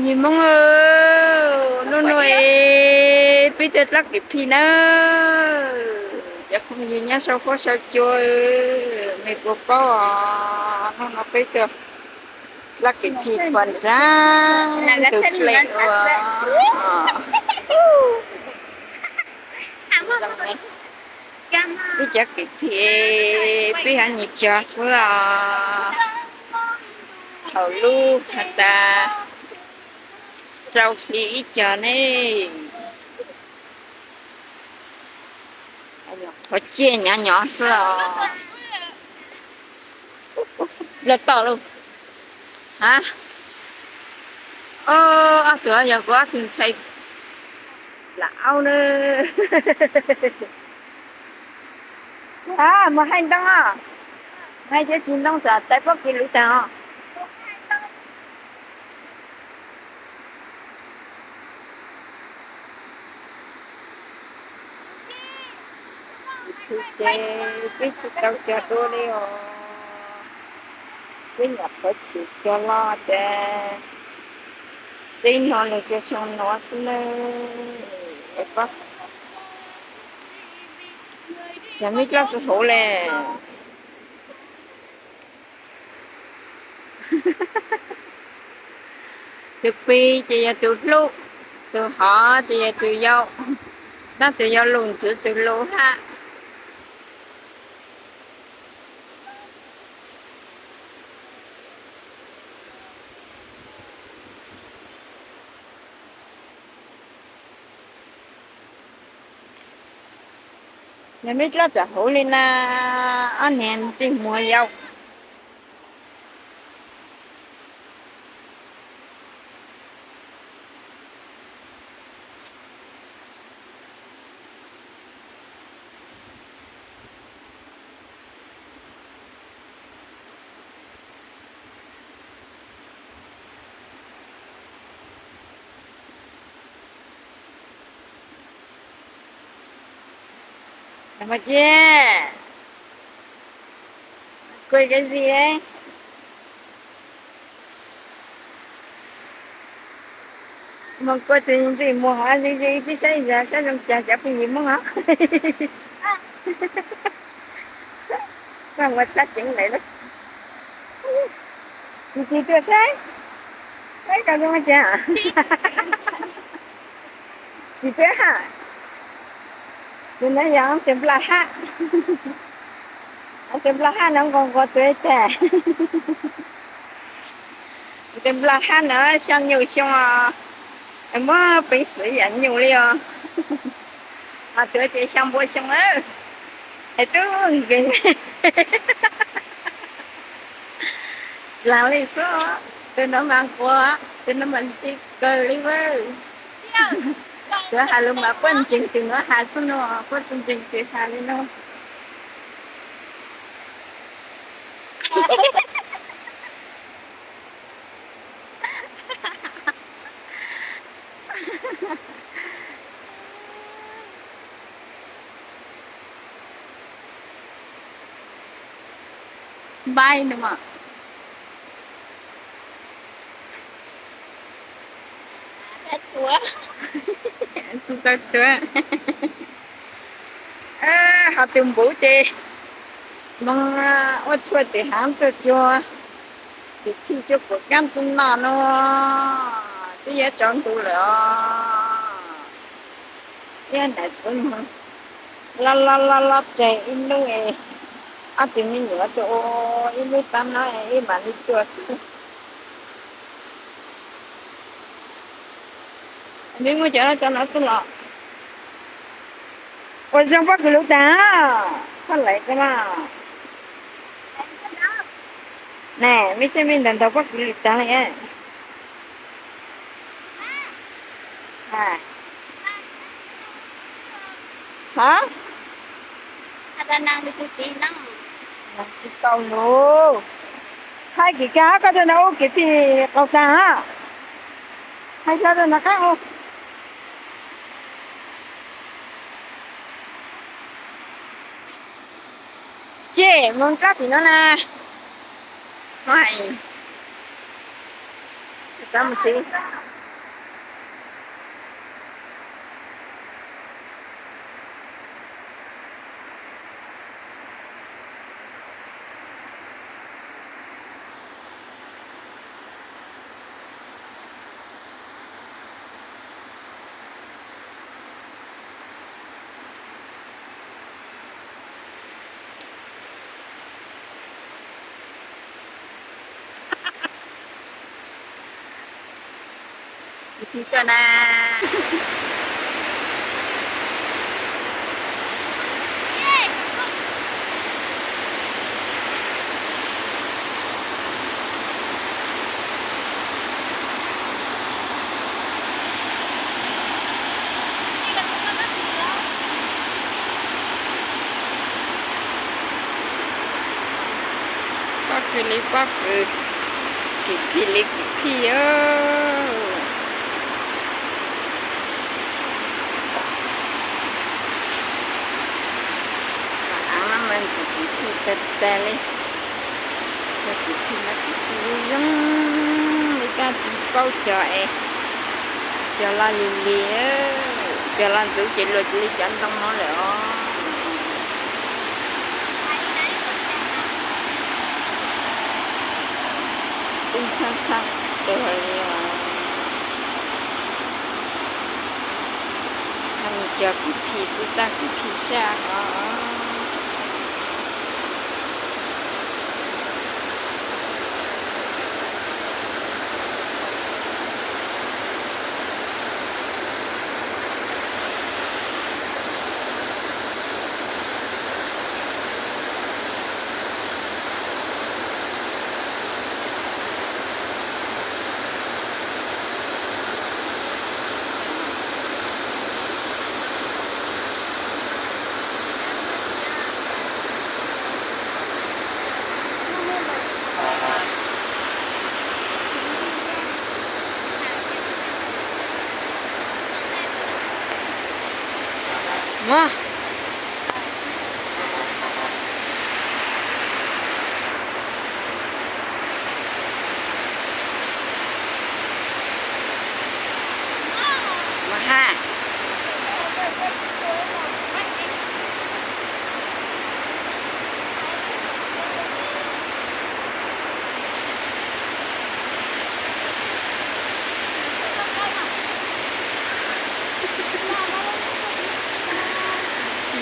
Yim Hmoob, hnub no peb tuaj dlab kev phim nawb. Cov phooj ywg nyob saum huab saum cua, mej puas paub os, hnub no peb tuaj dlab kev phim pom nrab tus dlej uas peb cov kev phim, peb ho nyias cog xwb os. Thaum lub has tas rau hli ib co ne, qhov ciaj nyob nyob xwb os. Lawv tom lauj. Ha, ob tug yog kuv ob tug ntxhais lam aub na. Mus haij ntoo os, haij cov txiv ntoo tsam tais pob kws luv tag os. Ces peb tsis tau cog dua li os, peb nyuam qhuav tshwm cog los ces tseeb no nws tsuas xyoo no xwb nawb. Ces mej dlab tsis hauv li. Tus pig ces yog tus hlub, tus hov ces yog tus yau, nab tus yau lus ntswv tus lus hab. Yog mej dlab tsam hauv li na, ob niag ntsej muag yau. Mos Tsis, kua cái gì đấy? Mus kua tus ntxim mus hov ze ze peb saib, saib zoo cas cov phooj ywg Hmoob hov. Txog ua sab ceev lawm lauj. Tus tis tuaj saib, saib koj zoo cas. Tis tuaj ha. Tus no yog tus nplog hab. Tus nplog hab no nqos nqos tus tag. Tus nplog hab no xyaa nyus xyoo os, muab peev xwm yam nyus li os. Ho tus ces xyaa npua xyoo, es tub nkeeg. Laag li xwb, tus no mas nquag, tus no mas ntseeg kawg li. Tus has lus mas puab ntseeg tus nuav has xwb no, puab tsis ntseeg tus has li no. Npaib no mas. Tsis tau tuav. Ho tus npuv ces moog ua tshua tim haav tuaj cuag tim thij cuag kuam kaab tub noj no, twb yuav tsaus ntuj lawm os. Ib nam txiv moog loj loj loj loj tseg ib lub es, ob tug me nyuam tuaj ua ib lub tab no es wb mam li tuaj xwb. Meb muab cov no cov no xwb los. Ua zoo pob kws lug taag, sab lawv koj na. Ne, meb saib mej ntaus ntaus pob kws lug taag li. Ha? Tsis tau lug. Hais kev kag koj rau no ua kev phim qaug taag. Hais lug rau no qaab ua. Ces moog dlaab tim no na. Xav mus tsev. Kwv tij tuaj na. Pob kws li pob kws, kim phij li kim phij. Av no mas ntxim kim phij tag tag li. Cov kim phij no kim phij zoo zoo li, koj tsis paub cog es cog loj li li, cog loj ntxuv ces luag li cov ntoo no lawm os. Twb ntxhab ntxhab tuag li os. Cog kim phij xwb, tab kim phij saj os.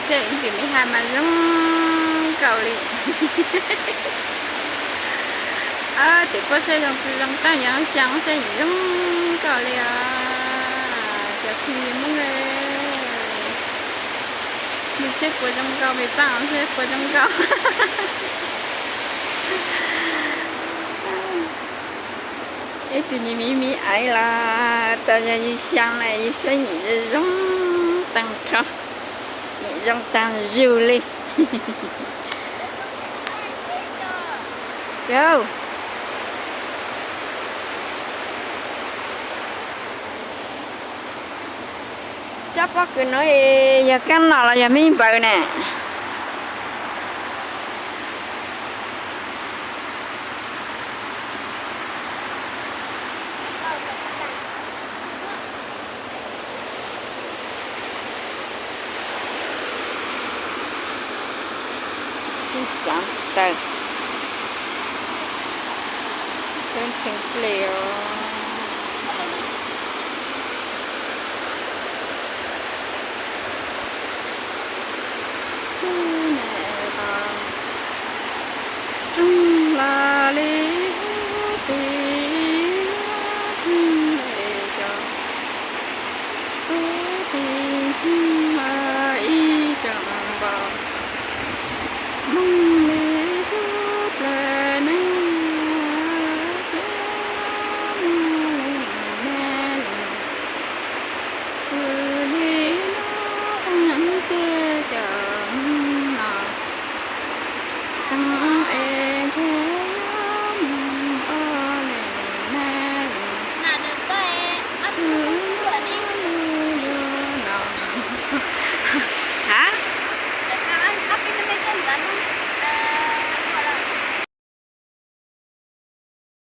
Saib ib tug me haj mas zoo nkauj li. Tim poj saib zoo zoo, taag yog xyaa saib zoo zoo nkauj li os. Cov phooj ywg Hmoob, saib puas zoo nkauj, me paab saib puas zoo nkauj. Ib tug nyuag miv miv aiv los tau yog yug xyaa na, yug saib nyem zoo zoo taag nrho, nyem zoo taag zug li. Tsob pob kws no yog kaab nom los yog me npawg ne? Ib tsaav taws, tub ntxhee dlej os.